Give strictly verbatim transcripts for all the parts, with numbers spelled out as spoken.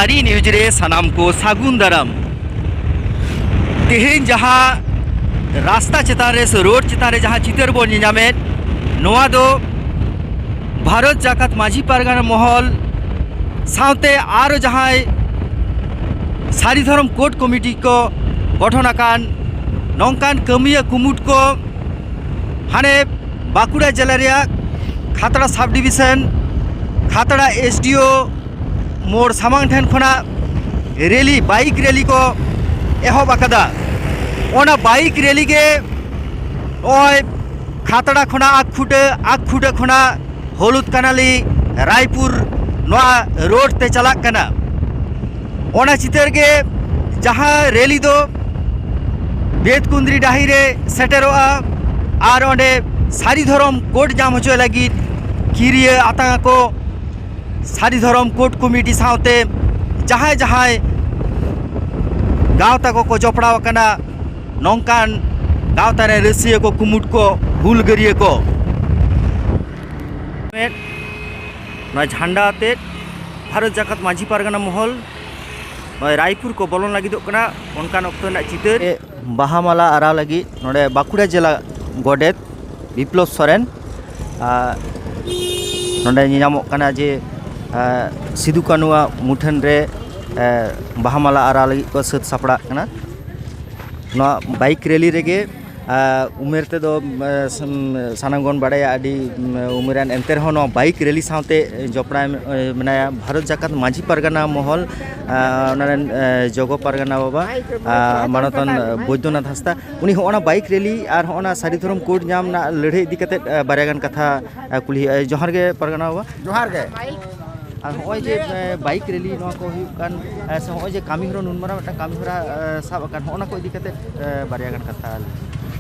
ᱟᱹᱨᱤ ᱱᱤᱭᱩᱡᱽ ᱨᱮ ᱥᱟᱱᱟᱢ ᱠᱚ ᱥᱟᱹᱜᱩᱱ ᱫᱟᱨᱟᱢ᱾ ᱛᱮᱦᱮᱧ ᱡᱟᱦᱟᱸ ᱨᱟᱥᱛᱟ ᱪᱮᱛᱟᱱ ᱨᱮ ᱥᱮ ᱨᱳᱰ ᱪᱮᱛᱟᱱ ᱨᱮ ᱡᱟᱦᱟᱸ ᱪᱤᱛᱟᱹᱨ ᱵᱚᱱ ᱧᱮᱧᱟᱢᱮᱫ, ᱱᱚᱣᱟ ᱫᱚ ᱵᱷᱟᱨᱚᱛ ᱡᱟᱠᱟᱛ ᱢᱟᱹᱡᱷᱤ ᱯᱟᱨᱜᱟᱱᱟ ᱢᱚᱦᱚᱞ ᱥᱟᱶᱛᱮ ᱟᱨᱚ ᱡᱟᱦᱟᱸᱭ ᱥᱟᱹᱨᱤ ᱫᱷᱚᱨᱚᱢ ᱠᱳᱰ ᱠᱚᱢᱤᱴᱤ ᱠᱚ ᱜᱚᱴᱷᱚᱱ ᱟᱠᱟᱱ ᱱᱚᱝᱠᱟᱱ ᱠᱟᱹᱢᱤᱭᱟᱹ ᱠᱩᱢᱩᱴ ᱠᱚ ᱦᱟᱱᱮ ᱵᱟᱸᱠᱩᱲᱟ ᱡᱮᱞᱟ ᱨᱮᱭᱟᱜ ᱠᱷᱟᱛᱲᱟ ᱥᱟᱵ ᱰᱤᱵᱤᱥᱚᱱ, ᱠᱷᱟᱛᱲᱟ ᱮᱥ ᱰᱤ ᱳ ᱢᱳᱲ ᱥᱟᱢᱟᱝ ᱴᱷᱮᱱ ᱠᱷᱚᱱᱟᱜ ᱨᱮᱞᱤ, ᱵᱟᱭᱤᱠ ᱨᱮᱞᱤ ᱠᱚ ᱮᱦᱚᱵ ᱟᱠᱟᱫᱟ᱾ ᱚᱱᱟ ᱵᱟᱭᱤᱠ ᱨᱮᱞᱤ ᱜᱮ ᱱᱚᱜᱼᱚᱭ ᱠᱷᱟᱛᱲᱟ ᱠᱷᱚᱱᱟᱜ ᱟᱠᱷᱩᱴᱟᱹ, ᱟᱠᱷᱩᱴᱟᱹ ᱠᱷᱚᱱᱟᱜ ᱦᱚᱞᱩᱫ ᱠᱟᱱᱟᱞᱤ ᱨᱟᱭᱯᱩᱨ ᱱᱚᱣᱟ ᱨᱳᱰ ᱛᱮ ᱪᱟᱞᱟᱜ ᱠᱟᱱᱟ᱾ ᱚᱱᱟ ᱪᱤᱛᱟᱹᱨ ᱜᱮ ᱡᱟᱦᱟᱸ ᱨᱮᱞᱤ ᱫᱚ ᱵᱮᱛᱠᱩᱸᱫᱽᱨᱤ ᱰᱟᱹᱦᱤ ᱨᱮ ᱥᱮᱴᱮᱨᱚᱜᱼᱟ ᱟᱨ ᱚᱸᱰᱮ ᱥᱟᱹᱨᱤ ᱫᱷᱚᱨᱚᱢ ᱠᱳᱰ ᱧᱟᱢ ᱦᱚᱪᱚᱭ ᱞᱟᱹᱜᱤᱫ ᱠᱤᱨᱤᱭᱟᱹ ᱟᱛᱟᱝ ᱟᱠᱚ ᱥᱟᱹᱨᱤ ᱫᱷᱚᱨᱚᱢ ᱠᱳᱰ ᱠᱚᱢᱤᱴᱤ ᱥᱟᱶᱛᱮ ᱡᱟᱦᱟᱸᱭ ᱡᱟᱦᱟᱸᱭ ᱜᱟᱶᱛᱟ ᱠᱚᱠᱚ ᱡᱚᱯᱲᱟᱣ ᱟᱠᱟᱱᱟ, ᱱᱚᱝᱠᱟᱱ ᱜᱟᱶᱛᱟ ᱨᱮᱱ ᱨᱟᱹᱥᱤᱭᱟᱹ ᱠᱚ, ᱠᱩᱢᱩᱴ ᱠᱚ, ᱦᱩᱞᱜᱟᱹᱨᱤᱭᱟᱹ ᱠᱚ᱾ ᱱᱚᱣᱟ ᱡᱷᱟᱱᱰᱟ ᱟᱛᱮᱫ ᱵᱷᱟᱨᱚᱛ ᱡᱟᱠᱟᱛ ᱢᱟᱹᱡᱷᱤ ᱯᱟᱨᱜᱟᱱᱟ ᱢᱚᱦᱚᱞ ᱱᱚᱜᱼᱚᱭ ᱨᱟᱭᱯᱩᱨ ᱠᱚ ᱵᱚᱞᱚᱱ ᱞᱟᱹᱜᱤᱫᱚᱜ ᱠᱟᱱᱟ, ᱚᱱᱠᱟᱱ ᱚᱠᱛᱚ ᱨᱮᱱᱟᱜ ᱪᱤᱛᱟᱹᱨ᱾ ᱵᱟᱦᱟ ᱢᱟᱞᱟ ᱟᱨᱟᱣ ᱞᱟᱹᱜᱤᱫ ᱱᱚᱰᱮ ᱵᱟᱸᱠᱩᱲᱟ ᱡᱮᱞᱟ ᱜᱚᱰᱮᱛ ᱵᱤᱯᱞᱚᱵ ᱥᱚᱨᱮᱱ, ᱟᱨ ᱱᱚᱰᱮ ᱧᱮᱧᱟᱢᱚᱜ ᱠᱟᱱᱟ ᱡᱮ, ᱟᱨ ᱥᱤᱫᱩ ᱠᱟᱹᱱᱩᱣᱟᱜ ᱢᱩᱴᱷᱟᱹᱱ ᱨᱮ, ᱟᱨ ᱵᱟᱦᱟ ᱢᱟᱞᱟ ᱟᱨᱟᱣ ᱞᱟᱹᱜᱤᱫ ᱠᱚ ᱥᱟᱹᱛ ᱥᱟᱯᱲᱟᱜ ᱠᱟᱱᱟ᱾ ᱱᱚᱣᱟ ᱵᱟᱭᱤᱠ ᱨᱮᱞᱤ ᱨᱮᱜᱮ, ᱟᱨ ᱩᱢᱮᱨ ᱛᱮᱫᱚ, ᱟᱨ ᱥᱟᱱᱟᱢ ᱵᱚᱱ ᱵᱟᱲᱟᱭᱟ, ᱟᱹᱰᱤ ᱩᱢᱮᱨᱟᱱ, ᱮᱱᱛᱮ ᱨᱮᱦᱚᱸ ᱱᱚᱣᱟ ᱵᱟᱭᱤᱠ ᱨᱮᱞᱤ ᱥᱟᱶᱛᱮ ᱡᱚᱯᱲᱟᱣ ᱢᱮᱱᱟᱭᱟ ᱵᱷᱟᱨᱚᱛ ᱡᱟᱠᱟᱛ ᱢᱟᱹᱡᱷᱤ ᱯᱟᱨᱜᱟᱱᱟ ᱢᱚᱦᱚᱞ, ᱟᱨ ᱚᱱᱟ ᱨᱮᱱ, ᱟᱨ ᱡᱚᱜᱚ ᱯᱟᱨᱜᱟᱱᱟ ᱵᱟᱵᱟ, ᱟᱨ ᱢᱟᱱᱚᱛᱟᱱ ᱵᱳᱭᱫᱚᱱᱟᱛᱷ ᱦᱟᱸᱥᱫᱟ᱾ ᱩᱱᱤ ᱦᱚᱸ ᱚᱱᱟ ᱵᱟᱭᱤᱠ ᱨᱮᱞᱤ ᱟᱨ ᱦᱚᱸ ᱚᱱᱟ ᱥᱟᱹᱨᱤ ᱫᱷᱚᱨᱚᱢ ᱠᱳᱰ ᱧᱟᱢ ᱨᱮᱱᱟᱜ ᱞᱟᱹᱲᱦᱟᱹᱭ ᱤᱫᱤ ᱠᱟᱛᱮᱫ, ᱟᱨ ᱵᱟᱨᱭᱟ ᱜᱟᱱ ᱠᱟᱛᱷᱟ, ᱟᱨ ᱠᱩᱞᱤ ᱦᱩᱭᱩᱜᱼᱟ᱾ ᱡᱚᱦᱟᱨ ᱜᱮ ᱯᱟᱨᱜᱟᱱᱟ ᱵᱟᱵᱟ᱾ ᱡᱚᱦᱟᱨ ᱜᱮ᱾ ᱟᱨ ᱦᱚᱸᱜᱼᱚᱭ ᱡᱮ, ᱟᱨ ᱵᱟᱭᱤᱠ ᱨᱮᱞᱤ ᱱᱚᱣᱟ ᱠᱚ ᱦᱩᱭᱩᱜ ᱠᱟᱱ, ᱟᱨ ᱥᱮ ᱦᱚᱸᱜᱼᱚᱭ ᱡᱮ ᱠᱟᱹᱢᱤ ᱦᱚᱨᱟ ᱱᱩᱱ ᱢᱟᱨᱟᱝ ᱢᱤᱫᱴᱟᱝ ᱠᱟᱹᱢᱤ ᱦᱚᱨᱟ, ᱟᱨ ᱥᱟᱵ ᱟᱠᱟᱱ, ᱦᱚᱸᱜᱼᱚ ᱱᱟ ᱠᱚ ᱤᱫᱤ ᱠᱟᱛᱮᱫ, ᱟᱨ ᱵᱟᱨᱭᱟ ᱜᱟᱱ ᱠᱟᱛᱷᱟ᱾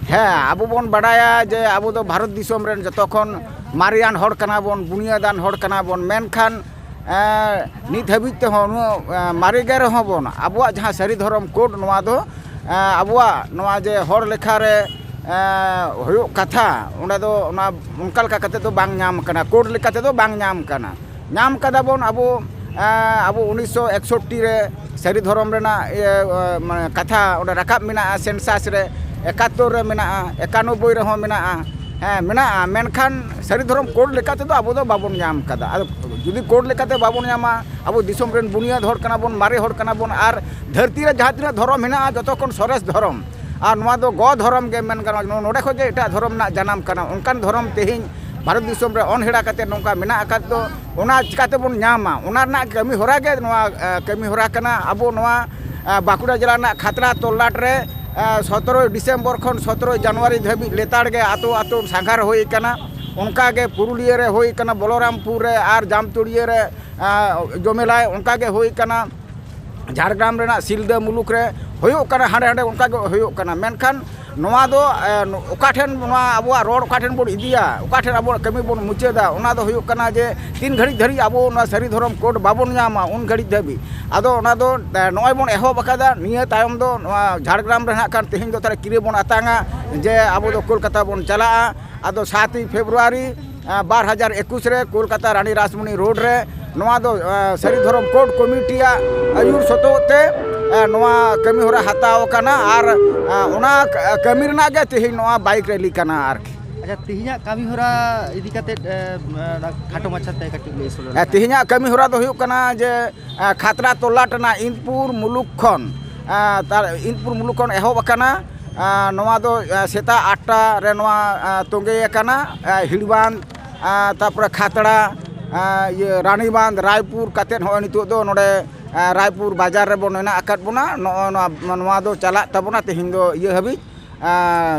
ᱦᱮᱸ, ᱟᱵᱚ ᱵᱚᱱ ᱵᱟᱰᱟᱭᱟ ᱡᱮ ᱟᱵᱚ ᱫᱚ ᱵᱷᱟᱨᱚᱛ ᱫᱤᱥᱚᱢ ᱨᱮᱱ ᱡᱚᱛᱚ ᱠᱷᱚᱱ ᱢᱟᱨᱮᱭᱟᱱ ᱦᱚᱲ ᱠᱟᱱᱟ ᱵᱚᱱ, ᱵᱩᱱᱤᱭᱟᱹᱫᱟᱱ ᱦᱚᱲ ᱠᱟᱱᱟ ᱵᱚᱱ, ᱢᱮᱱᱠᱷᱟᱱ, ᱮᱸ, ᱱᱤᱛ ᱦᱟᱹᱵᱤᱡ ᱛᱮᱦᱚᱸ ᱱᱩᱱᱟᱹᱜ, ᱮᱸ, ᱢᱟᱨᱮ ᱜᱮ ᱨᱮᱦᱚᱸ ᱵᱚᱱ, ᱟᱵᱚᱣᱟᱜ ᱡᱟᱦᱟᱸ ᱥᱟᱹᱨᱤ ᱫᱷᱚᱨᱚᱢ ᱠᱳᱰ, ᱱᱚᱣᱟ ᱫᱚ, ᱮᱸ, ᱟᱵᱚᱣᱟᱜ ᱱᱚᱣᱟ ᱡᱮ ᱦᱚᱲ ᱞᱮᱠᱷᱟ ᱨᱮ, ᱮᱸ, ᱦᱩᱭᱩᱜ ᱠᱟᱛᱷᱟ, ᱚᱸᱰᱮ ᱫᱚ ᱚᱱᱟ ᱚᱱᱠᱟ ᱞᱮᱠᱟ ᱠᱟᱛᱮ ᱫᱚ ᱵᱟᱝ ᱧᱟᱢ ᱠᱟᱱᱟ, ᱠᱳᱰ ᱞᱮᱠᱟ ᱛᱮᱫᱚ ᱵᱟᱝ ᱧᱟᱢ ᱠᱟᱱᱟ᱾ ᱧᱟᱢ ᱠᱟᱫᱟ ᱵᱚᱱ ᱟᱵᱚ, ᱟᱵᱚ ᱩᱱᱤᱥᱥᱚ ᱮᱠᱥᱚᱴᱴᱤ ᱨᱮ ᱥᱟᱹᱨᱤ ᱫᱷᱚᱨᱚᱢ ᱨᱮᱱᱟᱜ ᱤᱭᱟᱹ, ᱢᱟᱱᱮ ᱠᱟᱛᱷᱟ ᱚᱸᱰᱮ ᱨᱟᱠᱟᱵ ᱢᱮᱱᱟᱜᱼᱟ, ᱥᱮᱱᱥᱟᱥ ᱨᱮ ᱮᱠᱟᱛᱛᱳᱨ ᱨᱮ ᱢᱮᱱᱟᱜᱼᱟ, ᱮᱠᱟᱱᱚᱵᱵᱳᱭ ᱨᱮᱦᱚᱸ ᱢᱮᱱᱟᱜᱼᱟ᱾ ᱦᱮᱸ, ᱢᱮᱱᱟᱜᱼᱟ, ᱢᱮᱱᱠᱷᱟᱱ ᱥᱟᱹᱨᱤ ᱫᱷᱚᱨᱚᱢ ᱠᱳᱰ ᱞᱮᱠᱟ ᱛᱮᱫᱚ ᱟᱵᱚ ᱫᱚ ᱵᱟᱵᱚᱱ ᱧᱟᱢ ᱠᱟᱫᱟ᱾ ᱟᱫᱚ ᱡᱩᱫᱤ ᱠᱳᱰ ᱞᱮᱠᱟᱛᱮ ᱵᱟᱵᱚᱱ ᱧᱟᱢᱟ, ᱟᱵᱚ ᱫᱤᱥᱚᱢ ᱨᱮᱱ ᱵᱩᱱᱤᱭᱟᱹᱫ ᱦᱚᱲ ᱠᱟᱱᱟ ᱵᱚᱱ, ᱢᱟᱨᱮ ᱦᱚᱲ ᱠᱟᱱᱟ ᱵᱚᱱ, ᱟᱨ ᱫᱷᱟᱹᱨᱛᱤ ᱨᱮ ᱡᱟᱦᱟᱸ ᱛᱤᱱᱟᱹᱜ ᱫᱷᱚᱨᱚᱢ ᱢᱮᱱᱟᱜᱼᱟ, ᱡᱚᱛᱚ ᱠᱷᱚᱱ ᱥᱚᱨᱮᱥ ᱫᱷᱚᱨᱚᱢ, ᱟᱨ ᱱᱚᱣᱟ ᱫᱚ ᱜᱚ ᱫᱷᱚᱨᱚᱢ ᱜᱮ ᱢᱮᱱ ᱜᱟᱱᱚᱜᱼᱟ᱾ ᱱᱚ-, ᱱᱚᱰᱮ ᱠᱷᱚᱱ ᱜᱮ ᱮᱴᱟᱜ ᱫᱷᱚᱨᱚᱢ ᱨᱮᱱᱟᱜ ᱡᱟᱱᱟᱢ ᱠᱟᱱᱟ᱾ ᱚᱱᱠᱟᱱ ᱫᱷᱚᱨᱚᱢ ᱛᱮᱦᱮᱧ ᱵᱷᱟᱨᱚᱛ ᱫᱤᱥᱚᱢ ᱨᱮ ᱚᱱᱦᱮᱲᱟ ᱠᱟᱛᱮ ᱱᱚᱝᱠᱟ ᱢᱮᱱᱟᱜ ᱟᱠᱟᱫ ᱫᱚ, ᱚᱱᱟ ᱪᱤᱠᱟᱹ ᱛᱮᱵᱚᱱ ᱧᱟᱢᱟ? ᱚᱱᱟ ᱨᱮᱱᱟᱜ ᱠᱟᱹᱢᱤ ᱦᱚᱨᱟ ᱜᱮ ᱱᱚᱣᱟ, ᱮ, ᱠᱟᱹᱢᱤ ᱦᱚᱨᱟ ᱠᱟᱱᱟ᱾ ᱟᱵᱚ ᱱᱚᱣᱟ, ᱮ, ᱵᱟᱸᱠᱩᱲᱟ ᱡᱮᱞᱟ ᱨᱮᱱᱟᱜ ᱠᱷᱟᱛᱲᱟ ᱛᱚᱞᱞᱟᱴ ᱨᱮ, ᱮ, ᱥᱚᱛᱨᱚᱭ ᱰᱤᱥᱮᱢᱵᱚᱨ ᱠᱷᱚᱱ ᱥᱚᱛᱨᱚᱭ ᱡᱟᱱᱩᱣᱟᱨᱤ ᱫᱷᱟᱹᱵᱤᱡ ᱞᱮᱛᱟᱲ ᱜᱮ ᱟᱛᱳ ᱟᱛᱳ ᱥᱟᱸᱜᱷᱟᱨ ᱦᱩᱭ ᱠᱟᱱᱟ᱾ ᱚᱱᱠᱟ ᱜᱮ ᱯᱩᱨᱩᱞᱤᱭᱟᱹ ᱨᱮ ᱦᱩᱭ ᱠᱟᱱᱟ, ᱵᱚᱞᱚᱨᱟᱢᱯᱩᱨ ᱨᱮ ᱟᱨ ᱡᱟᱢᱛᱩᱲᱤᱭᱟᱹ ᱨᱮ, ᱮ, ᱡᱚᱢᱮᱞᱟᱭ, ᱚᱱᱠᱟ ᱜᱮ ᱦᱩᱭ ᱠᱟᱱᱟ᱾ ᱡᱷᱟᱲᱜᱨᱟᱢ ᱨᱮᱱᱟᱜ ᱥᱤᱞᱫᱟᱹ ᱢᱩᱞᱩᱠ ᱨᱮ ᱦᱩᱭᱩᱜ ᱠᱟᱱᱟ, ᱦᱟᱸᱰᱮ ᱦᱟᱸᱰᱮ ᱚᱱᱠᱟ ᱜᱮ ᱦᱩᱭᱩᱜ ᱠᱟᱱᱟ᱾ ᱢᱮᱱᱠᱷᱟᱱ ᱱᱚᱣᱟ ᱫᱚ, ᱮ, ᱚᱠᱟ ᱴᱷᱮᱱ ᱱᱚᱣᱟ ᱟᱵᱚᱣᱟᱜ ᱨᱚᱲ ᱚᱠᱟ ᱴᱷᱮᱱ ᱵᱚᱱ ᱤᱫᱤᱭᱟ, ᱚᱠᱟ ᱴᱷᱮᱱ ᱟᱵᱚᱣᱟᱜ ᱠᱟᱹᱢᱤ ᱵᱚᱱ ᱢᱩᱪᱟᱹᱫᱟ, ᱚᱱᱟ ᱫᱚ ᱦᱩᱭᱩᱜ ᱠᱟᱱᱟ ᱡᱮ ᱛᱤᱱ ᱜᱷᱟᱹᱲᱤᱡ ᱫᱷᱟᱹᱨᱤᱡ ᱟᱵᱚ ᱱᱚᱣᱟ ᱥᱟᱹᱨᱤ ᱫᱷᱚᱨᱚᱢ ᱠᱳᱰ ᱵᱟᱵᱚᱱ ᱧᱟᱢᱟ, ᱩᱱ ᱜᱷᱟᱹᱲᱤᱡ ᱫᱷᱟᱹᱵᱤᱡ᱾ ᱟᱫᱚ ᱚᱱᱟ ᱫᱚ, ᱮ, ᱱᱚᱜᱼᱚᱭ ᱵᱚᱱ ᱮᱦᱚᱵ ᱟᱠᱟᱫᱟ᱾ ᱱᱤᱭᱟᱹ ᱛᱟᱭᱚᱢ ᱫᱚ ᱱᱚᱣᱟ ᱡᱷᱟᱲᱜᱨᱟᱢ ᱨᱮ ᱱᱟᱜ ᱠᱷᱟᱱ ᱛᱮᱦᱮᱧ ᱫᱚ ᱛᱟᱦᱞᱮ ᱠᱤᱨᱟᱹ ᱵᱚᱱ ᱟᱛᱟᱝᱟ ᱡᱮ ᱟᱵᱚ ᱫᱚ ᱠᱳᱞᱠᱟᱛᱟ ᱵᱚᱱ ᱪᱟᱞᱟᱜᱼᱟ᱾ ᱟᱫᱚ ᱥᱟᱛ ᱯᱷᱮᱵᱽᱨᱩᱣᱟᱨᱤ, ᱮ, ᱵᱟᱨ ᱦᱟᱡᱟᱨ ᱮᱠᱩᱥ ᱨᱮ ᱠᱳᱞᱠᱟᱛᱟ ᱨᱟᱱᱤ ᱨᱟᱥᱢᱚᱱᱤ ᱨᱳᱰ ᱨᱮ ᱱᱚᱣᱟ ᱫᱚ, ᱮ, ᱥᱟᱹᱨᱤ ᱫᱷᱚᱨᱚᱢ ᱠᱳᱰ ᱠᱚᱢᱤᱴᱤᱭᱟᱜ ᱟᱹᱭᱩᱨ ᱥᱚᱛᱚᱜ ᱛᱮ, ᱮ, ᱱᱚᱣᱟ ᱠᱟᱹᱢᱤ ᱦᱚᱨᱟ ᱦᱟᱛᱟᱣ ᱟᱠᱟᱱᱟ᱾ ᱟᱨ, ᱮ, ᱚᱱᱟ ᱠᱟᱹᱢᱤ ᱨᱮᱱᱟᱜ ᱜᱮ ᱛᱮᱦᱮᱧ ᱱᱚᱣᱟ ᱵᱟᱭᱤᱠ ᱨᱮᱞᱤ ᱠᱟᱱᱟ ᱟᱨᱠᱤ᱾ ᱟᱪᱪᱷᱟ, ᱛᱮᱦᱮᱧᱟᱜ ᱠᱟᱹᱢᱤ ᱦᱚᱨᱟ ᱤᱫᱤ ᱠᱟᱛᱮ, ᱮ, ᱠᱷᱟᱴᱚ ᱢᱟᱪᱷᱟ ᱛᱮ ᱠᱟᱹᱴᱤᱡ ᱞᱟᱹᱭ ᱥᱚᱫᱚᱨ ᱞᱮᱠᱷᱟᱱ᱾ ᱛᱮᱦᱮᱧᱟᱜ ᱠᱟᱹᱢᱤ ᱦᱚᱨᱟ ᱫᱚ ᱦᱩᱭᱩᱜ ᱠᱟᱱᱟ ᱡᱮ, ᱮ, ᱠᱷᱟᱛᱲᱟ ᱛᱚᱞᱞᱟᱴ ᱨᱮᱱᱟᱜ ᱤᱱᱫᱯᱩᱨ ᱢᱩᱞᱩᱠ ᱠᱷᱚᱱ, ᱮ, ᱛᱟᱨ-, ᱤᱱᱫᱯᱩᱨ ᱢᱩᱞᱩᱠ ᱠᱷᱚᱱ ᱮᱦᱚᱵ ᱟᱠᱟᱱᱟ᱾ ᱮ, ᱱᱚᱣᱟ ᱫᱚ, ᱮ, ᱥᱮᱛᱟᱜ ᱟᱴ ᱴᱟ ᱨᱮ ᱱᱚᱣᱟ, ᱮ, ᱛᱚᱸᱜᱮ ᱟᱠᱟᱱᱟ᱾ ᱮ, ᱦᱤᱲᱵᱟᱸᱫᱽ, ᱮ, ᱛᱟᱨᱯᱚᱨᱮ ᱠᱷᱟᱛᱲᱟ, ᱮ, ᱤᱭᱟᱹ, ᱨᱟᱱᱤᱵᱟᱸᱫᱽ, ᱨᱟᱭᱯᱩᱨ ᱠᱟᱛᱮᱫ ᱱᱚᱜᱼᱚᱭ ᱱᱤᱛᱚᱜ ᱫᱚ ᱱᱚᱰᱮ, ᱮ, ᱨᱟᱭᱯᱩᱨ ᱵᱟᱡᱟᱨ ᱨᱮᱵᱚᱱ ᱢᱮᱱᱟᱜ ᱟᱠᱟᱫ ᱵᱚᱱᱟ᱾ ᱱᱚᱜᱼᱚ ᱱᱚᱣᱟ, ᱱᱚᱣᱟ ᱫᱚ ᱪᱟᱞᱟᱜ ᱛᱟᱵᱚᱱᱟ ᱛᱮᱦᱮᱧ ᱫᱚ ᱤᱭᱟᱹ ᱦᱟᱹᱵᱤᱡ, ᱮ,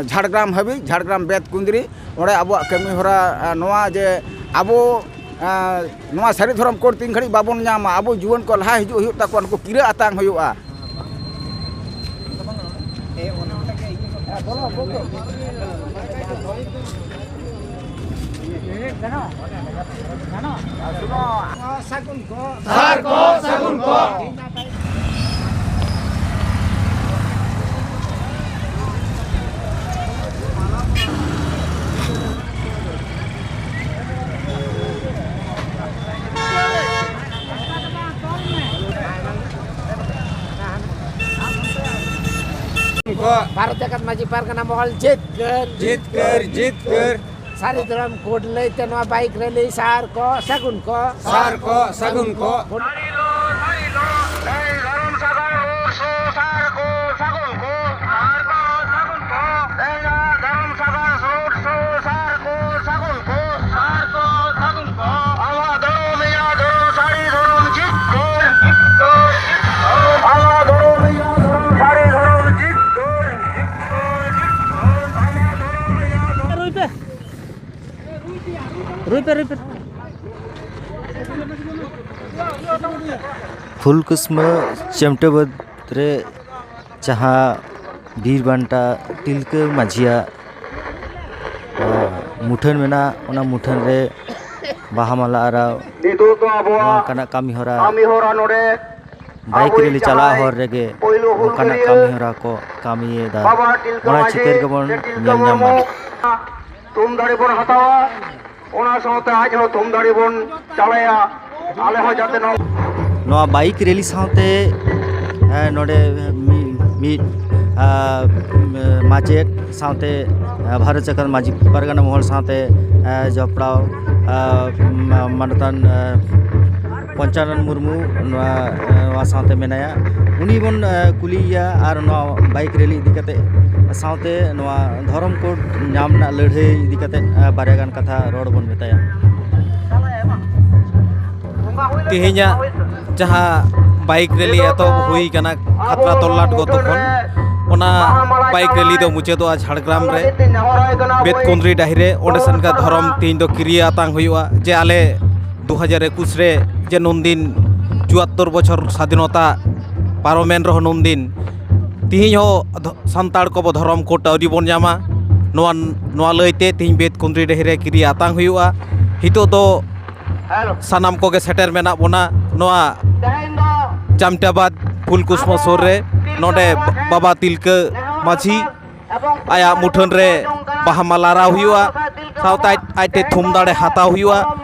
ᱡᱷᱟᱲᱜᱨᱟᱢ ᱦᱟᱹᱵᱤᱡ, ᱡᱷᱟᱲᱜᱨᱟᱢ ᱵᱮᱛᱠᱩᱸᱫᱽᱨᱤ᱾ ᱚᱸᱰᱮ ᱟᱵᱚᱣᱟᱜ ᱠᱟᱹᱢᱤ ᱦᱚᱨᱟ, ᱮ, ᱱᱚᱣᱟ ᱡᱮ ᱟᱵᱚ, ᱮ, ᱱᱚᱣᱟ ᱥᱟᱹᱨᱤ ᱫᱷᱚᱨᱚᱢ ᱠᱳᱰ ᱛᱤᱱ ᱜᱷᱟᱹᱲᱤᱡ ᱵᱟᱵᱚᱱ ᱧᱟᱢᱟ, ᱟᱵᱚ ᱡᱩᱣᱟᱹᱱ ᱠᱚ ᱞᱟᱦᱟ ᱦᱤᱡᱩᱜ ᱦᱩᱭᱩᱜ ᱛᱟᱠᱚᱣᱟ, ᱱᱩᱠᱩ ᱠᱤᱨᱟᱹ ᱟᱛᱟᱝ ᱦᱩᱭᱩᱜᱼᱟ᱾ ᱥᱟᱨ ᱠᱚ, ᱥᱟᱹᱜᱩᱱ ᱠᱚ᱾ ᱵᱷᱟᱨᱚᱛ ᱡᱟᱠᱟᱛ ᱢᱟᱹᱡᱷᱤ ᱯᱟᱨᱜᱟᱱᱟ ᱢᱚᱦᱚᱞ ᱡᱤᱛᱠᱟᱹᱨ᱾ ᱡᱤᱛᱠᱟᱹᱨ, ᱡᱤᱛᱠᱟᱹᱨ᱾ ᱥᱟᱹᱨᱤ ᱫᱷᱚᱨᱚᱢ ᱠᱳᱰ ᱞᱟᱹᱭᱛᱮ ᱱᱚᱣᱟ ᱵᱟᱭᱤᱠ ᱨᱮᱞᱤ ᱥᱟᱨ ᱠᱚ ᱥᱟᱹᱜᱩᱱ ᱠᱚ᱾ ᱥᱟᱨ ᱠᱚ ᱥᱟᱹᱜᱩᱱ ᱠᱚ᱾ ᱫᱷᱚᱨᱚᱢ ᱥᱟᱜᱟᱲ ᱨᱳᱰ ᱥᱳ ᱥᱟᱨ ᱠᱚ ᱥᱟᱹᱜᱩᱱ ᱠᱚ᱾ ᱥᱟᱨ ᱠᱚ ᱥᱟᱹᱜᱩᱱ ᱠᱚ᱾ ᱫᱷᱚᱨᱚᱢ ᱥᱟᱜᱟᱲ ᱨᱳᱰ ᱥᱳ ᱥᱟᱨ ᱠᱚ ᱥᱟᱹᱜᱩᱱ ᱠᱚ᱾ ᱥᱟᱨ ᱠᱚ ᱥᱟᱹᱜᱩᱱ ᱠᱚ᱾ ᱟᱢᱟᱜ ᱫᱷᱚᱨᱚᱢ ᱤᱧᱟᱹᱜ ᱫᱷᱚᱨᱚᱢ ᱥᱟᱹᱨᱤ ᱫᱷᱚᱨᱚᱢ ᱡᱤᱛᱠᱟᱹᱨ᱾ ᱟᱢᱟᱜ ᱫᱷᱚᱨᱚᱢ ᱤᱧᱟᱹᱜ ᱫᱷᱚᱨᱚᱢ ᱥᱟᱹᱨᱤ ᱫᱷᱚᱨᱚᱢ ᱡᱤᱛᱠᱟᱹᱨ᱾ ᱨᱩᱭ ᱯᱮ, ᱨᱩᱭ ᱯᱮ, ᱨᱩᱭ ᱯᱮ᱾ ᱯᱷᱩᱞᱠᱩᱥᱢᱟᱹ ᱪᱮᱢᱴᱟᱹ ᱵᱟᱹᱫᱽ ᱨᱮ ᱡᱟᱦᱟᱸ ᱵᱤᱨ ᱵᱟᱱᱴᱟ ᱛᱤᱞᱠᱟᱹ ᱢᱟᱹᱡᱷᱤᱭᱟᱜ, ᱟᱸ, ᱢᱩᱴᱷᱟᱹᱱ ᱢᱮᱱᱟᱜᱼᱟ, ᱚᱱᱟ ᱢᱩᱴᱷᱟᱹᱱ ᱨᱮ ᱵᱟᱦᱟ ᱢᱟᱞᱟ ᱟᱨᱟᱣ, ᱱᱤᱛᱚᱜ ᱫᱚ ᱟᱵᱚᱣᱟᱜ ᱱᱚᱝᱠᱟᱱᱟᱜ ᱠᱟᱹᱢᱤ ᱦᱚᱨᱟ, ᱠᱟᱹᱢᱤ ᱦᱚᱨᱟ ᱱᱚᱰᱮ ᱵᱟᱭᱤᱠ ᱟᱵᱚᱭᱤᱡ ᱨᱮᱞᱤ ᱪᱟᱞᱟᱣ ᱡᱟᱦᱟᱸᱭ ᱦᱚᱨ ᱨᱮᱜᱮ ᱯᱳᱭᱞᱳ ᱱᱚᱝᱠᱟᱱᱟᱜ ᱦᱩᱞᱜᱟᱹᱨᱤᱭᱟᱹ ᱠᱟᱹᱢᱤ ᱦᱚᱨᱟ ᱠᱚ ᱠᱟᱹᱢᱤᱭᱮᱫᱟ᱾ ᱵᱟᱵᱟ ᱛᱤᱞᱠᱟᱹ ᱚᱱᱟ ᱢᱟᱹᱡᱷᱤ ᱪᱤᱛᱟᱹᱨ ᱜᱮᱵᱚᱱ ᱥᱮ ᱛᱤᱞᱠᱟᱹ ᱧᱮᱞ ᱧᱟᱢᱟ᱾ ᱢᱩᱨᱢᱩ ᱛᱷᱩᱢ ᱫᱟᱲᱮ ᱵᱚᱱ ᱦᱟᱛᱟᱣᱟ, ᱚᱱᱟ ᱥᱟᱶᱛᱮ ᱟᱡ ᱦᱚᱸ ᱛᱷᱩᱢ ᱫᱟᱲᱮ ᱵᱚᱱ ᱪᱟᱞᱟᱭᱟ᱾ ᱟᱞᱮ ᱦᱚᱸ ᱡᱟᱛᱮ ᱱᱚᱝ- ᱱᱚᱣᱟ ᱵᱟᱭᱤᱠ ᱨᱮᱞᱤ ᱥᱟᱶᱛᱮ, ᱮ, ᱱᱚᱰᱮ ᱢᱤ-, ᱢᱤᱫ, ᱟ, ᱢᱟᱪᱮᱫ ᱥᱟᱶᱛᱮ, ᱟ, ᱵᱷᱟᱨᱚᱛ ᱡᱟᱠᱟᱛ ᱢᱟᱹᱡᱷᱤ ᱯᱟᱨᱜᱟᱱᱟ ᱢᱚᱦᱚᱞ ᱥᱟᱶᱛᱮ, ᱟ, ᱡᱚᱯᱲᱟᱣ, ᱟ, ᱢᱟ-, ᱢᱟᱱᱚᱛᱟᱱ, ᱟ, ᱯᱚᱧᱪᱟᱱᱚᱱ ᱢᱩᱨᱢᱩ ᱱᱚᱣᱟ, ᱱᱚᱣᱟ ᱥᱟᱶᱛᱮ ᱢᱮᱱᱟᱭᱟ᱾ ᱩᱱᱤ ᱵᱚᱱ, ᱮ, ᱠᱩᱞᱤᱭᱮᱭᱟ ᱟᱨ ᱱᱚᱣᱟ ᱵᱟᱭᱤᱠ ᱨᱮᱞᱤ ᱤᱫᱤ ᱠᱟᱛᱮ ᱥᱟᱶᱛᱮ ᱱᱚᱣᱟ ᱫᱷᱚᱨᱚᱢ ᱠᱳᱰ ᱧᱟᱢ ᱨᱮᱱᱟᱜ ᱞᱟᱹᱲᱦᱟᱹᱭ ᱤᱫᱤ ᱠᱟᱛᱮ, ᱮ, ᱵᱟᱨᱭᱟ ᱜᱟᱱ ᱠᱟᱛᱷᱟ ᱨᱚᱲ ᱵᱚᱱ ᱢᱮᱛᱟᱭᱟ᱾ ᱛᱮᱦᱮᱧᱟᱜ ᱡᱟᱦᱟᱸ ᱵᱟᱭᱤᱠ ᱨᱮᱞᱤ ᱮᱛᱚᱦᱚᱵ ᱦᱩᱭ ᱠᱟᱱᱟ ᱠᱷᱟᱛᱲᱟ ᱛᱚᱞᱞᱟᱴ ᱜᱚᱛᱚ ᱠᱷᱚᱱ, ᱚᱱᱟ ᱵᱟᱭᱤᱠ ᱨᱮᱞᱤ ᱫᱚ ᱢᱩᱪᱟᱹᱫᱚᱜᱼᱟ ᱡᱷᱟᱲᱜᱨᱟᱢ ᱨᱮ ᱵᱮᱛᱠᱩᱸᱫᱽᱨᱤ ᱰᱟᱹᱦᱤ ᱨᱮ᱾ ᱚᱸᱰᱮ ᱥᱮᱱ ᱠᱟᱛᱮ ᱫᱷᱚᱨᱚᱢ ᱛᱮᱦᱮᱧ ᱫᱚ ᱠᱤᱨᱭᱟᱹ ᱟᱛᱟᱝ ᱦᱩᱭᱩᱜᱼᱟ ᱡᱮ ᱟᱞᱮ ᱫᱩ ᱦᱟᱡᱟᱨ ᱮᱠᱩᱥ ᱨᱮ ᱡᱮ ᱱᱩᱱᱫᱤᱱ ᱪᱩᱣᱟᱛᱛᱳᱨ ᱵᱚᱪᱷᱚᱨ ᱥᱟᱫᱷᱤᱱᱚᱛᱟ ᱯᱟᱨᱚᱢᱮᱱ ᱨᱮᱦᱚᱸ ᱱᱩᱱᱫᱤᱱ ᱛᱤᱦᱤᱧ ᱦᱚᱸ ᱫᱷᱚ-, ᱥᱟᱱᱛᱟᱲ ᱠᱚᱵᱚ ᱫᱷᱚᱨᱚᱢ ᱠᱳᱰ ᱟᱹᱣᱨᱤ ᱵᱚᱱ ᱧᱟᱢᱟ᱾ ᱱᱚᱣᱟ, ᱱᱚᱣᱟ ᱞᱟᱹᱭᱛᱮ ᱛᱤᱦᱤᱧ ᱵᱮᱛᱠᱩᱸᱫᱽᱨᱤ ᱰᱟᱹᱦᱤ ᱨᱮ ᱠᱤᱨᱭᱟᱹ ᱟᱛᱟᱝ ᱦᱩᱭᱩᱜᱼᱟ᱾ ᱱᱤᱛᱚᱜ ᱫᱚ ᱥᱟᱱᱟᱢ ᱠᱚᱜᱮ ᱥᱮᱴᱮᱨ ᱢᱮᱱᱟᱜ ᱵᱚᱱᱟ ᱱᱚᱣᱟ ᱪᱟᱢᱴᱟᱵᱟᱫᱽ ᱯᱷᱩᱞᱠᱩᱥᱢᱟ ᱥᱩᱨ ᱨᱮ᱾ ᱱᱚᱰᱮ ᱵᱟᱵᱟ ᱛᱤᱞᱠᱟᱹ ᱢᱟᱹᱡᱷᱤ ᱟᱭᱟᱜ ᱢᱩᱴᱷᱟᱹᱱ ᱨᱮ ᱵᱟᱦᱟ ᱢᱟᱞᱟ ᱟᱨᱟᱣ ᱦᱩᱭᱩᱜᱼᱟ᱾ ᱥᱟᱶᱛᱮ ᱟᱡ, ᱟᱡᱛᱮ ᱛᱷᱩᱢ ᱫᱟᱲᱮ ᱦᱟᱛᱟᱣ ᱦᱩᱭᱩᱜᱼᱟ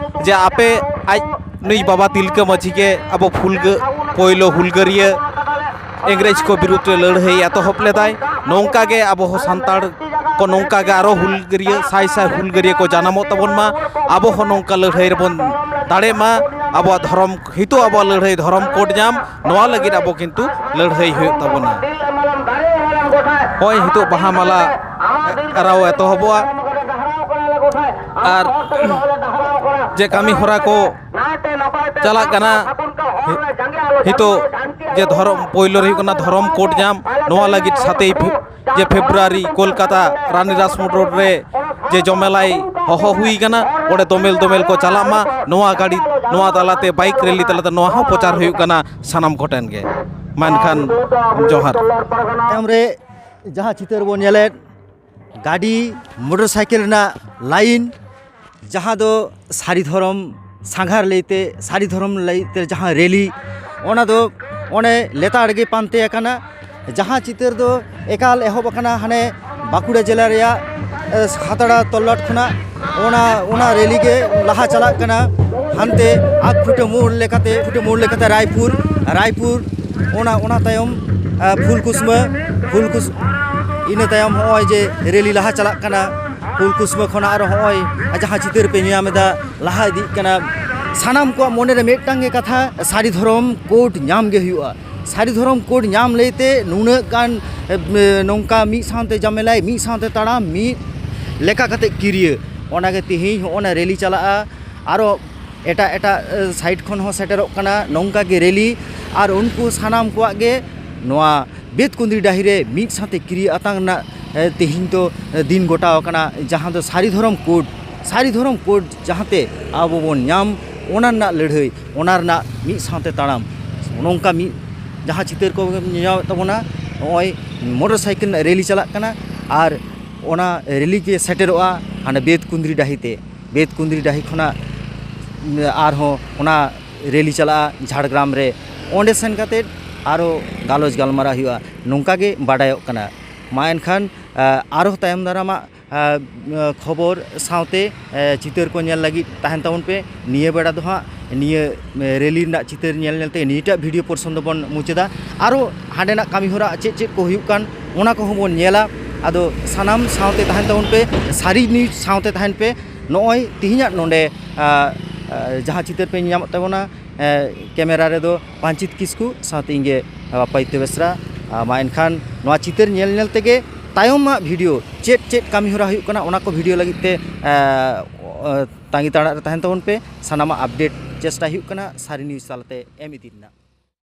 ᱡᱮ ᱟᱯᱮ ᱟᱡ ᱱᱩᱭ ᱵᱟᱵᱟ ᱛᱤᱞᱠᱟᱹ ᱢᱟᱹᱡᱷᱤ ᱜᱮ ᱟᱵᱚ ᱯᱷᱩᱞᱜᱟᱹ-, ᱯᱳᱭᱞᱳ ᱦᱩᱞᱜᱟᱹᱨᱤᱭᱟᱹ ᱤᱝᱨᱮᱡᱽ ᱠᱚ ᱵᱤᱨᱩᱫᱽ ᱨᱮ ᱞᱟᱹᱲᱦᱟᱹᱭ ᱮᱛᱚᱦᱚᱵ ᱞᱮᱫᱟᱭ᱾ ᱱᱚᱝᱠᱟ ᱜᱮ ᱟᱵᱚ ᱦᱚᱸ ᱥᱟᱱᱛᱟᱲ ᱠᱚ ᱱᱚᱝᱠᱟ ᱜᱮ ᱟᱨᱚ ᱦᱩᱞᱜᱟᱹᱨᱭᱟᱹ, ᱥᱟᱭ ᱥᱟᱭ ᱦᱩᱞᱜᱟᱹᱨᱭᱟᱹ ᱠᱚ ᱡᱟᱱᱟᱢᱚᱜ ᱛᱟᱵᱚᱱ ᱢᱟ᱾ ᱟᱵᱚ ᱦᱚᱸ ᱱᱚᱝᱠᱟ ᱞᱟᱹᱲᱦᱟᱹᱭ ᱨᱮᱵᱚᱱ ᱫᱟᱲᱮᱜ ᱢᱟ᱾ ᱟᱵᱚᱣᱟᱜ ᱫᱷᱚᱨᱚᱢ, ᱱᱤᱛᱚᱜ ᱟᱵᱚᱣᱟᱜ ᱞᱟᱹᱲᱦᱟᱹᱭ ᱫᱷᱚᱨᱚᱢ ᱠᱳᱰ ᱧᱟᱢ, ᱱᱚᱣᱟ ᱞᱟᱹᱜᱤᱫ ᱟᱵᱚ ᱠᱤᱱᱛᱩ ᱞᱟᱹᱲᱦᱟᱹᱭ ᱦᱩᱭᱩᱜ ᱛᱟᱵᱚᱱᱟ᱾ ᱦᱚᱸᱜᱼᱚᱭ ᱱᱤᱛᱚᱜ ᱵᱟᱦᱟ ᱢᱟᱞᱟ ᱟᱨᱟᱣ ᱮᱛᱚᱦᱚᱵᱚᱜᱼᱟ᱾ ᱟᱨ ᱡᱮ ᱠᱟᱹᱢᱤ ᱦᱚᱨᱟ ᱠᱚ ᱪᱟᱞᱟᱜ ᱠᱟᱱᱟ, ᱱᱤᱛᱚᱜ ᱡᱮ ᱫᱷᱚᱨᱚᱢ, ᱯᱳᱭᱞᱳ ᱨᱮ ᱦᱩᱭᱩᱜ ᱠᱟᱱᱟ ᱫᱷᱚᱨᱚᱢ ᱠᱳᱰ ᱧᱟᱢ᱾ ᱱᱚᱣᱟ ᱞᱟᱹᱜᱤᱫ ᱥᱟᱛᱮᱭ ᱯᱷᱮ-, ᱡᱮ ᱯᱷᱮᱵᱽᱨᱩᱣᱟᱨᱤ ᱠᱳᱞᱠᱟᱛᱟ ᱨᱟᱱᱤ ᱨᱟᱥᱢᱳᱲ ᱨᱳᱰ ᱨᱮ ᱡᱮ ᱡᱚᱢᱮᱞᱟᱭ ᱦᱚᱦᱚ ᱦᱩᱭ ᱠᱟᱱᱟ, ᱚᱸᱰᱮ ᱫᱚᱢᱮᱞ ᱫᱚᱢᱮᱞ ᱠᱚ ᱪᱟᱞᱟᱜ ᱢᱟ᱾ ᱱᱚᱣᱟ ᱜᱟᱹᱰᱤ, ᱱᱚᱣᱟ ᱛᱟᱞᱟᱛᱮ, ᱵᱟᱭᱤᱠ ᱨᱮᱞᱤ ᱛᱟᱞᱟᱛᱮ ᱱᱚᱣᱟ ᱦᱚᱸ ᱯᱨᱚᱪᱟᱨ ᱦᱩᱭᱩᱜ ᱠᱟᱱᱟ ᱥᱟᱱᱟᱢ ᱠᱚᱴᱷᱮᱱ ᱜᱮ᱾ ᱢᱟ ᱮᱱᱠᱷᱟᱱ ᱡᱚᱦᱟᱨ᱾ ᱛᱟᱭᱚᱢ ᱨᱮ ᱡᱟᱦᱟᱸ ᱪᱤᱛᱟᱹᱨ ᱵᱚᱱ ᱧᱮᱞᱮᱫ, ᱜᱟᱹᱰᱤ, ᱢᱚᱴᱚᱨ ᱥᱟᱭᱠᱮᱞ ᱨᱮᱱᱟᱜ ᱞᱟᱭᱤᱱ, ᱡᱟᱦᱟᱸ ᱫᱚ ᱥᱟᱹᱨᱤ ᱫᱷᱚᱨᱚᱢ ᱥᱟᱸᱜᱷᱟᱨ ᱞᱟᱹᱭᱛᱮ, ᱥᱟᱹᱨᱤ ᱫᱷᱚᱨᱚᱢ ᱞᱟᱹᱭᱛᱮ ᱡᱟᱦᱟᱸ ᱨᱮᱞᱤ, ᱚᱱᱟ ᱫᱚ ᱚᱱᱮ ᱞᱮᱛᱟᱲ ᱜᱮ ᱯᱟᱱᱛᱮ ᱟᱠᱟᱱᱟ᱾ ᱡᱟᱦᱟᱸ ᱪᱤᱛᱟᱹᱨ ᱫᱚ ᱮᱠᱟᱞ ᱮᱦᱚᱵ ᱟᱠᱟᱱᱟ ᱦᱟᱱᱮ ᱵᱟᱸᱠᱩᱲᱟ ᱡᱮᱞᱟ ᱨᱮᱭᱟᱜ, ᱮ, ᱠᱷᱟᱛᱲᱟ ᱛᱚᱞᱞᱟᱴ ᱠᱷᱚᱱᱟᱜ, ᱚᱱᱟ, ᱚᱱᱟ ᱨᱮᱞᱤ ᱜᱮ ᱞᱟᱦᱟ ᱪᱟᱞᱟᱜ ᱠᱟᱱᱟ ᱦᱟᱱᱛᱮ ᱟᱠ ᱠᱷᱩᱴᱟᱹ ᱢᱳᱲ ᱞᱮᱠᱟᱛᱮ, ᱠᱷᱩᱴᱟᱹ ᱢᱳᱲ ᱞᱮᱠᱟᱛᱮ ᱨᱟᱭᱯᱩᱨ, ᱨᱟᱭᱯᱩᱨ, ᱚᱱᱟ, ᱚᱱᱟ ᱛᱟᱭᱚᱢ, ᱟ, ᱯᱷᱩᱞᱠᱩᱥᱢᱟᱹ, ᱯᱷᱩᱞᱠᱩᱥ-, ᱤᱱᱟᱹ ᱛᱟᱭᱚᱢ ᱦᱚᱸᱜᱼᱚᱭ ᱡᱮ ᱨᱮᱞᱤ ᱞᱟᱦᱟ ᱪᱟᱞᱟᱜ ᱠᱟᱱᱟ, ᱯᱷᱩᱞᱠᱩᱥᱢᱟᱹ ᱠᱷᱚᱱᱟᱜ ᱟᱨᱚ ᱦᱚᱸᱜᱼᱚᱭ ᱡᱟᱦᱟᱸ ᱪᱤᱛᱟᱹᱨ ᱯᱮ ᱧᱮᱧᱟᱢ ᱮᱫᱟ, ᱞᱟᱦᱟ ᱤᱫᱤᱜ ᱠᱟᱱᱟ᱾ ᱥᱟᱱᱟᱢ ᱠᱚᱣᱟᱜ ᱢᱚᱱᱮ ᱨᱮ ᱢᱤᱫᱴᱟᱝ ᱜᱮ ᱠᱟᱛᱷᱟ, ᱥᱟᱹᱨᱤ ᱫᱷᱚᱨᱚᱢ ᱠᱳᱰ ᱧᱟᱢ ᱜᱮ ᱦᱩᱭᱩᱜᱼᱟ᱾ ᱥᱟᱹᱨᱤ ᱫᱷᱚᱨᱚᱢ ᱠᱳᱰ ᱧᱟᱢ ᱞᱟᱹᱭᱛᱮ ᱱᱩᱱᱟᱹᱜ ᱜᱟᱱ, ᱮ, ᱱᱚᱝᱠᱟ ᱢᱤᱫ ᱥᱟᱶᱛᱮ ᱡᱟᱢᱮᱞᱟᱭ, ᱢᱤᱫ ᱥᱟᱶᱛᱮ ᱛᱟᱲᱟᱢ, ᱢᱤᱫ ᱞᱮᱠᱟ ᱠᱟᱛᱮ ᱠᱤᱨᱭᱟᱹ᱾ ᱚᱱᱟᱜᱮ ᱛᱮᱦᱮᱧ ᱦᱚᱸᱜᱼᱚ ᱱᱟ ᱨᱮᱞᱤ ᱪᱟᱞᱟᱜᱼᱟ᱾ ᱟᱨᱚ ᱮᱴᱟᱜ ᱮᱴᱟᱜ, ᱮ, ᱥᱟᱭᱤᱰ ᱠᱷᱚᱱ ᱦᱚᱸ ᱥᱮᱴᱮᱨᱚᱜ ᱠᱟᱱᱟ ᱱᱚᱝᱠᱟ ᱜᱮ ᱨᱮᱞᱤ᱾ ᱟᱨ ᱩᱱᱠᱩ ᱥᱟᱱᱟᱢ ᱠᱚᱣᱟᱜ ᱜᱮ ᱱᱚᱣᱟ ᱵᱮᱛᱠᱩᱸᱫᱽᱨᱤ ᱰᱟᱹᱦᱤ ᱨᱮ ᱢᱤᱫ ᱥᱟᱶᱛᱮ ᱠᱤᱨᱭᱟᱹ ᱟᱛᱟᱝ ᱨᱮᱱᱟᱜ, ᱮ, ᱛᱮᱦᱮᱧ ᱫᱚ, ᱮ, ᱫᱤᱱ ᱜᱚᱴᱟᱣ ᱟᱠᱟᱱᱟ, ᱡᱟᱦᱟᱸ ᱫᱚ ᱥᱟᱹᱨᱤ ᱫᱷᱚᱨᱚᱢ ᱠᱳᱰ, ᱥᱟᱹᱨᱤ ᱫᱷᱚᱨᱚᱢ ᱠᱳᱰ ᱡᱟᱦᱟᱸᱛᱮ ᱟᱵᱚ ᱵᱚᱱ ᱧᱟᱢ, ᱚᱱᱟ ᱨᱮᱱᱟᱜ ᱞᱟᱹᱲᱦᱟᱹᱭ, ᱚᱱᱟ ᱨᱮᱱᱟᱜ ᱢᱤᱫ ᱥᱟᱶᱛᱮ ᱛᱟᱲᱟᱢ᱾ ᱱᱚᱝᱠᱟ ᱢᱤᱫ ᱡᱟᱦᱟᱸ ᱪᱤᱛᱟᱹᱨ ᱠᱚ ᱧᱮᱞᱮᱫ ᱛᱟᱵᱚᱱᱟ, ᱱᱚᱜᱼᱚᱭ ᱢᱚᱴᱚᱨ ᱥᱟᱭᱠᱮᱞ ᱨᱮᱱᱟᱜ ᱨᱮᱞᱤ ᱪᱟᱞᱟᱜ ᱠᱟᱱᱟ ᱟᱨ ᱚᱱᱟ ᱨᱮᱞᱤ ᱜᱮ ᱥᱮᱴᱮᱨᱚᱜᱼᱟ ᱦᱟᱱᱮ ᱵᱮᱛᱠᱩᱸᱫᱽᱨᱤ ᱰᱟᱹᱦᱤ ᱛᱮ᱾ ᱵᱮᱛᱠᱩᱸᱫᱽᱨᱤ ᱰᱟᱹᱦᱤ ᱠᱷᱚᱱᱟᱜ ᱟᱨᱦᱚᱸ ᱚᱱᱟ ᱨᱮᱞᱤ ᱪᱟᱞᱟᱜᱼᱟ ᱡᱷᱟᱲᱜᱨᱟᱢ ᱨᱮ, ᱚᱸᱰᱮ ᱥᱮᱱ ᱠᱟᱛᱮᱫ ᱟᱨᱚ ᱜᱟᱞᱚᱪ ᱜᱟᱞᱢᱟᱨᱟᱣ ᱦᱩᱭᱩᱜᱼᱟ, ᱱᱚᱝᱠᱟ ᱜᱮ ᱵᱟᱰᱟᱭᱚᱜ ᱠᱟᱱᱟ᱾ ᱢᱟ ᱮᱱᱠᱷᱟᱱ, ᱟ, ᱟᱨᱦᱚᱸ ᱛᱟᱭᱚᱢ ᱫᱟᱨᱟᱢᱟᱜ, ᱟ, ᱠᱷᱚᱵᱚᱨ ᱥᱟᱶᱛᱮ, ᱮ, ᱪᱤᱛᱟᱹᱨ ᱠᱚ ᱧᱮᱞ ᱞᱟᱹᱜᱤᱫ ᱛᱟᱦᱮᱱ ᱛᱟᱵᱚᱱ ᱯᱮ᱾ ᱱᱤᱭᱟᱹ ᱵᱮᱲᱟ ᱫᱚ ᱦᱟᱸᱜ ᱱᱤᱭᱟᱹ ᱨᱮᱞᱤ ᱨᱮᱱᱟᱜ ᱪᱤᱛᱟᱹᱨ ᱧᱮᱞ ᱧᱮᱞ ᱛᱮ ᱱᱤᱭᱟᱹᱴᱟᱜ ᱵᱷᱤᱰᱤᱭᱳ ᱯᱳᱨᱥᱚᱱ ᱫᱚᱵᱚᱱ ᱢᱩᱪᱟᱹᱫᱟ᱾ ᱟᱨᱚ ᱦᱟᱸᱰᱮᱱᱟᱜ ᱠᱟᱹᱢᱤ ᱦᱚᱨᱟ ᱪᱮᱫ ᱪᱮᱫ ᱠᱚ ᱦᱩᱭᱩᱜ ᱠᱟᱱ, ᱚᱱᱟ ᱠᱚᱦᱚᱸ ᱵᱚᱱ ᱧᱮᱞᱟ᱾ ᱟᱫᱚ ᱥᱟᱱᱟᱢ ᱥᱟᱶᱛᱮ ᱛᱟᱦᱮᱱ ᱛᱟᱵᱚᱱ ᱯᱮ, ᱥᱟᱹᱨᱤ ᱱᱤᱭᱩᱡᱽ ᱥᱟᱶᱛᱮ ᱛᱟᱦᱮᱱ ᱯᱮ᱾ ᱱᱚᱜᱼᱚᱭ ᱛᱮᱦᱮᱧᱟᱜ ᱱᱚᱰᱮ, ᱟ, ᱟ, ᱡᱟᱦᱟᱸ ᱪᱤᱛᱟᱹᱨ ᱯᱮ ᱧᱟᱢᱚᱜ ᱛᱟᱵᱚᱱᱟ, ᱮ, ᱠᱮᱢᱮᱨᱟ ᱨᱮᱫᱚ ᱯᱟᱱᱪᱤᱛ ᱠᱤᱥᱠᱩ ᱥᱟᱶᱛᱮ ᱤᱧ ᱜᱮ, ᱵᱟᱯᱟᱭ ᱛᱮ ᱵᱮᱥᱨᱟ᱾ ᱟ, ᱢᱟ ᱮᱱᱠᱷᱟᱱ ᱱᱚᱣᱟ ᱪᱤᱛᱟᱹᱨ ᱧᱮᱞ ᱧᱮᱞ ᱛᱮᱜᱮ ᱛᱟᱭᱚᱢᱟᱜ ᱵᱷᱤᱰᱤᱭᱳ ᱪᱮᱫ ᱪᱮᱫ ᱠᱟᱹᱢᱤ ᱦᱚᱨᱟ ᱦᱩᱭᱩᱜ ᱠᱟᱱᱟ, ᱚᱱᱟ ᱠᱚ ᱵᱷᱤᱰᱤᱭᱳ ᱞᱟᱹᱜᱤᱫ ᱛᱮ, ᱮ, ᱚ, ᱛᱟᱺᱜᱤ ᱛᱟᱲᱟᱜ ᱨᱮ ᱛᱟᱦᱮᱱ ᱛᱟᱵᱚᱱ ᱯᱮ᱾ ᱥᱟᱱᱟᱢᱟᱜ ᱟᱯᱰᱮᱴ ᱪᱮᱥᱴᱟᱭ ᱦᱩᱭᱩᱜ ᱠᱟᱱᱟ ᱥᱟᱹᱨᱤ ᱱᱤᱭᱩᱡᱽ ᱛᱟᱞᱟᱛᱮ ᱮᱢ ᱤᱫᱤ ᱨᱮᱱᱟᱜ᱾